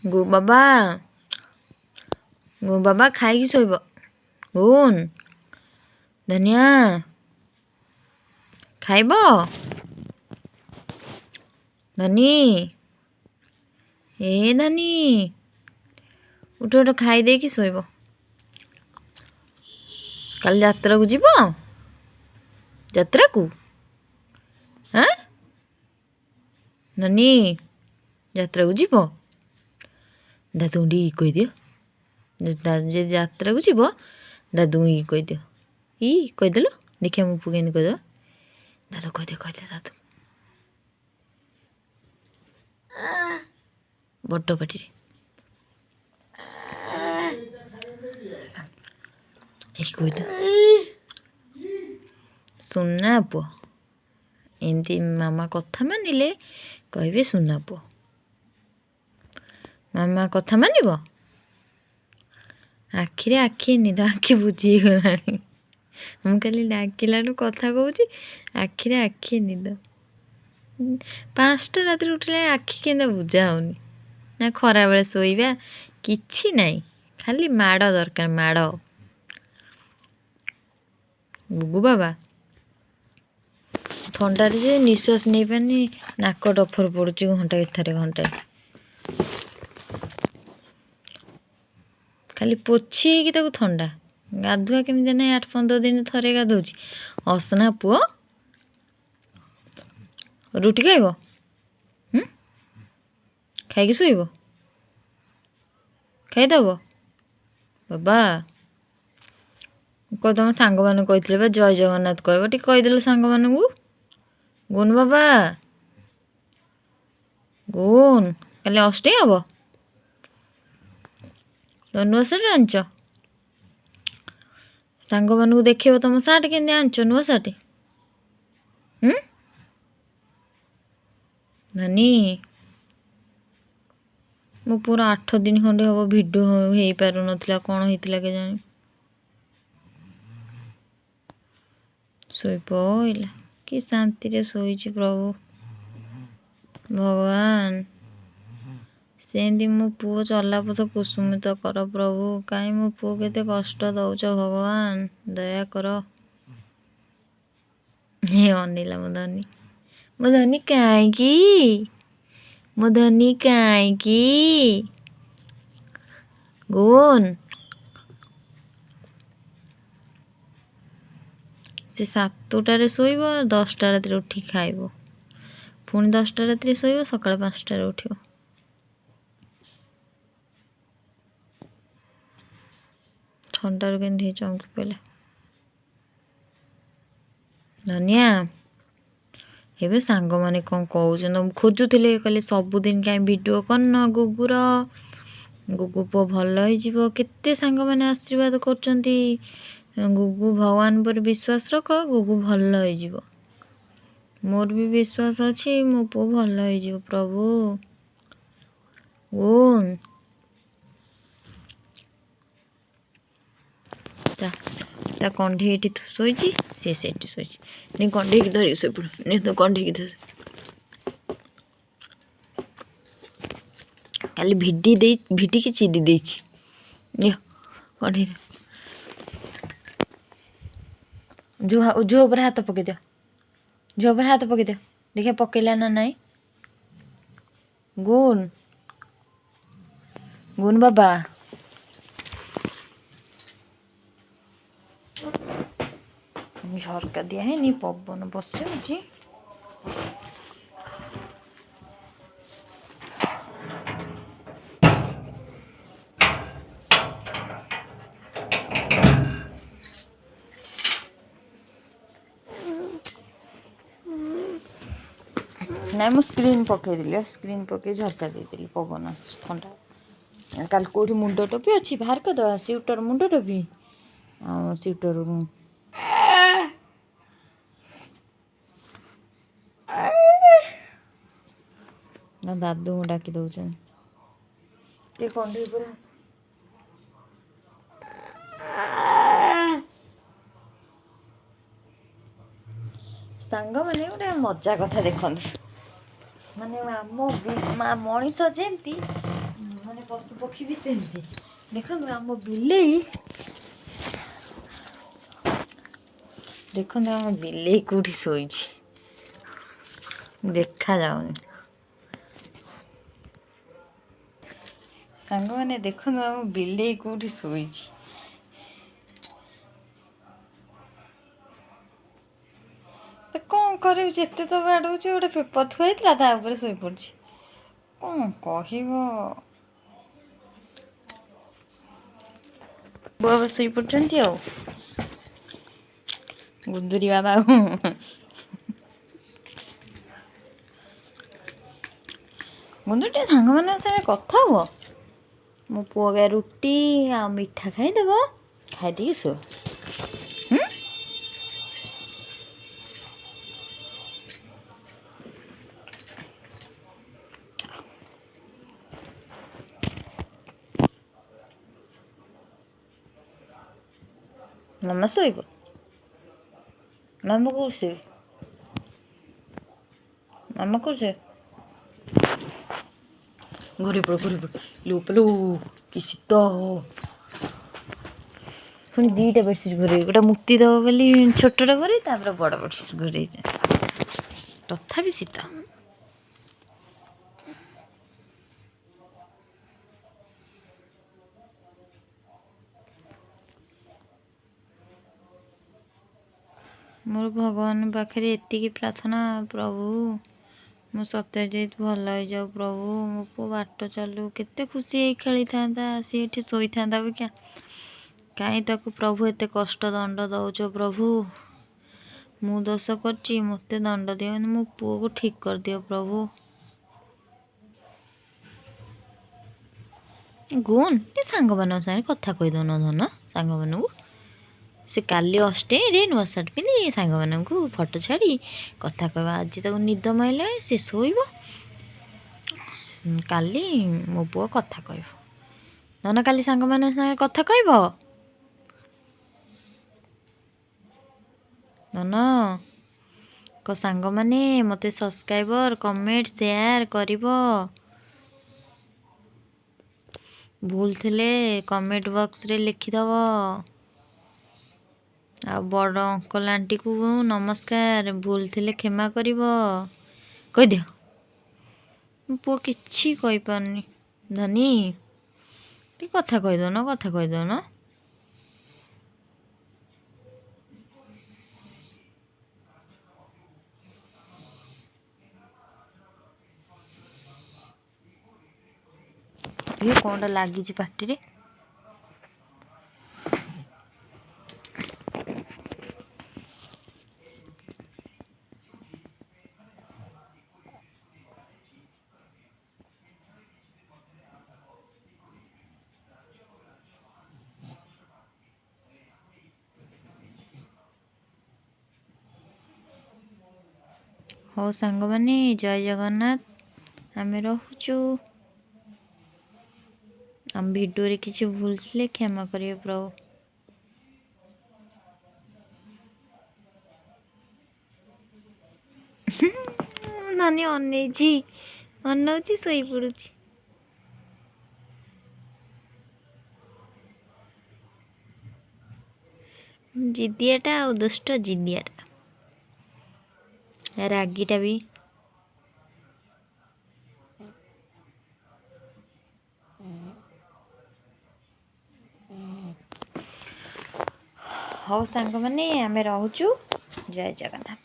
ଗୁ ବାବା, ଗୁ ବାବା, ଖାଇକି ଶୋଇବ। ଗୁନ୍ ଧନିଆ ଖାଇବ? ଧନୀ, ଏ ଧନୀ, ଉଠ ଉଠ, ଖାଇ ଦେଇକି ଶୋଇବ। କାଲି ଯାତ୍ରାକୁ ଯିବ? ଯାତ୍ରାକୁ? ଆଁ ଧନୀ, ଯାତ୍ରାକୁ ଯିବ? ଦାଦୁଙ୍କୁ ଟିକେ ଇ କହିଦିଅ। ଯଦି ଯାତ୍ରାକୁ ଯିବ, ଦାଦୁଙ୍କୁ ଇ କହିଦିଅ। ଇ କହିଦେଲ? ଦେଖିବା ମୋ ପୁଅ କେମିତି କହିଦେବ। ଦାଦୁ କହିଦିଅ, କହିଦିଅ ଦାଦୁ, ବଡ଼ ପାଟିରେ ଏଇ କହିଦିଅ। ସୁନା ପୁଅ, ଏମିତି ମାମା କଥା ମାନିଲେ କହିବେ ସୁନା ପୁଅ। ମାମା କଥା ମାନିବ? ଆଖିରେ ଆଖି ନିଦ, ଆଖି ବୁଜି ହେଇଗଲାଣି। ମୁଁ ଖାଲି ଡାକିଲାଠୁ କଥା କହୁଛି, ଆଖିରେ ଆଖି ନିଦ। 5ଟା ରାତିରେ ଉଠିଲେ ଆଖି କେମିତି ବୁଜା ହେଉନି ନା। ଖରାବେଳେ ଶୋଇବା କିଛି ନାହିଁ, ଖାଲି ମାଡ଼ ଦରକାର, ମାଡ଼। ଗୁଗୁ ବାବା, ଥଣ୍ଡାରେ ଯେ ନିଶ୍ୱାସ ନେଇପାରୁନି, ନାକ ଡଫର ପଡ଼ୁଛି ଘଣ୍ଟାଏ ଥରେ ଘଣ୍ଟାଏ। ଖାଲି ପୋଛି ହେଇକି ତାକୁ ଥଣ୍ଡା। ଗାଧୁଆ କେମିତି ନାହିଁ, 8-15 ଦିନ ଥରେ ଗାଧଉଛି। ଅସନା ପୁଅ, ରୁଟି ଖାଇବ? ଖାଇକି ଶୋଇବ? ଖାଇଦେବ ବାବା? କହ, ତମ ସାଙ୍ଗମାନଙ୍କୁ କହିଥିଲେ ବା ଜୟ ଜଗନ୍ନାଥ କହିବ, ଟିକେ କହିଦେଲ ସାଙ୍ଗମାନଙ୍କୁ। ଗୁନ ବାବା, ଗୁନ, କାଲି ଅଷ୍ଟମୀ ହବ ତ ନୂଆ ସାର୍ଟ ଆଣିଛ? ସାଙ୍ଗମାନଙ୍କୁ ଦେଖେଇବ ତମ ସାର୍ଟ କେମିତି ଆଣିଛ, ନୂଆ ସାର୍ଟ। ଧନୀ, ମୁଁ ପୁରା 8 ଦିନ ଖଣ୍ଡେ ହବ ଭିଡ଼ିଓ ହେଇପାରୁନଥିଲା, କ'ଣ ହେଇଥିଲା କେଜାଣି। ଶୋଇପଇଲା, କି ଶାନ୍ତିରେ ଶୋଇଛି। ପ୍ରଭୁ ଭଗବାନ, ସେମିତି ମୋ ପୁଅ ଚଲାପଥ କୁସୁମିତ କର ପ୍ରଭୁ। କାହିଁ ମୋ ପୁଅ କେତେ କଷ୍ଟ ଦଉଛ, ଭଗବାନ ଦୟା କର। ହେ ଅନିଲା, ମୋ ଧନୀ, ମୋ ଧନୀ କାହିଁକି, ମୋ ଧନୀ କାହିଁକି? ଗୁନ୍, ସେ 7ଟାରେ ଶୋଇବ, 10ଟା ରାତିରେ ଉଠି ଖାଇବ, ପୁଣି 10ଟା ରାତିରେ ଶୋଇବ, ସକାଳ 5ଟାରେ ଉଠିବ। ଥଣ୍ଡାରୁ କେମିତି ହେଇ ଚମକି ପଇଲା। ଧନିଆ, ଏବେ ସାଙ୍ଗମାନେ କ'ଣ କହୁଛନ୍ତି? ଖୋଜୁଥିଲେ, କହିଲେ ସବୁଦିନ କାହିଁ ଭିଡ଼ିଓ କରିନ ଗୁଗୁର, ଗୁଗୁ ପୁଅ ଭଲ ହେଇଯିବ। କେତେ ସାଙ୍ଗମାନେ ଆଶୀର୍ବାଦ କରୁଛନ୍ତି, ଗୁଗୁ ଭଗବାନ ଉପରେ ବିଶ୍ୱାସ ରଖ, ଗୁଗୁ ଭଲ ହେଇଯିବ। ମୋର ବି ବିଶ୍ୱାସ ଅଛି ମୋ ପୁଅ ଭଲ ହେଇଯିବ। ପ୍ରଭୁ ଗୁନ୍, ତା କଣ୍ଢେଇ ଏଠି ଶୋଇଛି, ସିଏ ସେଠି ଶୋଇଛି। ନେ କଣ୍ଢେଇକି ଧରିକି ଶୋଇପଡ଼, ନେ ତୋ କଣ୍ଢେଇକି ଧରି। କାଲି ଭିଡ଼ି ଦେଇ, ଭିଡ଼ିକି ଚିରି ଦେଇଛି। ନିଅ କଣ୍ଢେଇ, ଝୁଅ, ଝୁଅ ଉପରେ ହାତ ପକେଇଦିଅ, ଝୁଅ ଉପରେ ହାତ ପକେଇଦିଅ, ଦେଖିବା ପକେଇଲା ନା ନାଇଁ। ଗୁନ୍, ଗୁନ୍ ବାବା, ଝରକା ଦିଆ ହେଇନି, ପବନ ପଶିଯାଉଛି। ନାଇଁ, ମୁଁ ସ୍କ୍ରିନ୍ ପକେଇଦେଲି, ସ୍କ୍ରିନ୍ ପକେଇ ଝରକା ଦେଇଦେଲି, ପବନ ଆସୁଛି, ଥଣ୍ଡା। କାଲି କେଉଁଠି ମୁଣ୍ଡ ଟୋପି ଅଛି ବାହାର କରିଦେବା, ସ୍ୱେଟର, ମୁଣ୍ଡ ଟୋପି ଆଉ ସ୍ୱେଟର। ନା, ଦାଦୁଙ୍କୁ ଡାକି ଦେଉଛନ୍ତି ଟିକେ କଣ୍ଢେଇ ପୁରା। ସାଙ୍ଗମାନେ, ଗୋଟେ ମଜା କଥା ଦେଖନ୍ତୁ, ମାନେ ଆମ ମଣିଷ ଯେମିତି, ମାନେ ପଶୁପକ୍ଷୀ ବି ସେମିତି। ଦେଖନ୍ତୁ ଆମ ବିଲେଇ, ଦେଖନ୍ତୁ ଆମ ବିଲେଇ କେଉଁଠି ଶୋଇଛି, ଦେଖାଯାଉନି। ସାଙ୍ଗମାନେ ଦେଖନ୍ତୁ ଆମ ବିଲେଇ କେଉଁଠି ଶୋଇଛି। ତ କ'ଣ କରିବୁ, ଯେତେ ତ ବାଡ଼ଉଛି, ଗୋଟେ ପେପର୍ ଥୁଆ ହେଇଥିଲା ତା ଉପରେ ଶୋଇପଡ଼ିଛି। କ'ଣ କହିବ? ବାବା ଶୋଇପଡ଼ୁଛନ୍ତି ଆଉ ଗୁନ୍ଦୁରି ବାବା। ଗୁନ୍ଦୁରି, ଟିକେ ସାଙ୍ଗମାନଙ୍କ ସାଙ୍ଗରେ କଥା ହୁଅ। ମୋ ପୁଅ ଏବେ ରୁଟି ଆଉ ମିଠା ଖାଇଦେବ, ଖାଇଦେଇକି ଶୋ। ମାମା ଶୋଇବ? ମାମା କୋଉଠି ଶୋଇବେ? ମାମା କୋଉଠି ଶୋଇବେ? ଘରେ ପଡ଼, ଘରେ ପଡ଼। ଲୋ ପଲୋ, କି ଶୀତ! ପୁଣି ଦୁଇଟା ବେଡ଼ସିଟ୍ ଘୋରେଇ, ଗୋଟେ ମୁତି ଦେବ ବୋଲି ଛୋଟଟା ଘୋରେଇ, ତାପରେ ବଡ଼ ବେଡ଼ସିଟ୍ ଘୋରେଇ, ତଥାପି ଶୀତ। ମୋର ଭଗବାନ ପାଖରେ ଏତିକି ପ୍ରାର୍ଥନା, ପ୍ରଭୁ ମୋ ସତ୍ୟଜିତ ଭଲ ହେଇଯାଉ। ପ୍ରଭୁ, ମୋ ପୁଅ ବାଟ ଚାଲୁ, କେତେ ଖୁସି ହେଇ ଖେଳିଥାନ୍ତା, ସିଏ ଏଠି ଶୋଇଥାନ୍ତା ଅବିକା। କାହିଁ ତାକୁ ପ୍ରଭୁ ଏତେ କଷ୍ଟ ଦଣ୍ଡ ଦେଉଛ? ପ୍ରଭୁ, ମୁଁ ଦୋଷ କରିଛି, ମୋତେ ଦଣ୍ଡ ଦିଅ, କିନ୍ତୁ ମୋ ପୁଅକୁ ଠିକ୍ କରିଦିଅ ପ୍ରଭୁ। ଗୁନ୍, ଟିକେ ସାଙ୍ଗମାନଙ୍କ ସାଙ୍ଗରେ କଥା କହିଦେଉନ ଧନ ସାଙ୍ଗମାନଙ୍କୁ। ସେ କାଲି ଅଷ୍ଟମୀରେ ନୂଆ ସାର୍ଟ ପିନ୍ଧି ସାଙ୍ଗମାନଙ୍କୁ ଫଟୋ ଛାଡ଼ି କଥା କହିବା। ଆଜି ତାକୁ ନିଦ ମାଇଲାଣି, ସେ ଶୋଇବ। କାଲି ମୋ ପୁଅ କଥା କହିବ। ଧନ, କାଲି ସାଙ୍ଗମାନଙ୍କ ସାଙ୍ଗରେ କଥା କହିବ। ଧନ କ, ସାଙ୍ଗମାନେ ମୋତେ ସବସ୍କ୍ରାଇବର, କମେଣ୍ଟ, ସେୟାର କରିବ। ଭୁଲ ଥିଲେ କମେଣ୍ଟ ବକ୍ସରେ ଲେଖିଦେବ। ଆଉ ବଡ଼ ଅଙ୍କଲ ଆଣ୍ଟିକୁ ନମସ୍କାର, ଭୁଲ ଥିଲେ କ୍ଷମା କରିବ କହିଦିଅ। ମୋ ପୁଅ କିଛି କହିପାରୁନି। ଧନୀ, ଟିକେ କଥା କହିଦେଉନ, କଥା କହିଦେଉନ। ଇଏ କ'ଣଟା ଲାଗିଛି ପାଟିରେ? ହଉ ସାଙ୍ଗମାନେ, ଜୟ ଜଗନ୍ନାଥ। ଆମେ ରହୁଛୁ। ଆମ ଭିଡ଼ିଓରେ କିଛି ଭୁଲ ଥିଲେ କ୍ଷମା କରିବେ ପ୍ରଭୁ। ନାନୀ ଅନେଇଛି, ଅନଉଛି, ଶୋଇପଡ଼ୁଛି। ଜିଦିଆଟା ଆଉ ଦୁଷ୍ଟ ଜିଦିଆଟା, ରାଗିଟା ବି। ହଉ ସାଙ୍ଗମାନେ, ଆମେ ରହୁଛୁ। ଜୟ ଜଗନ୍ନାଥ।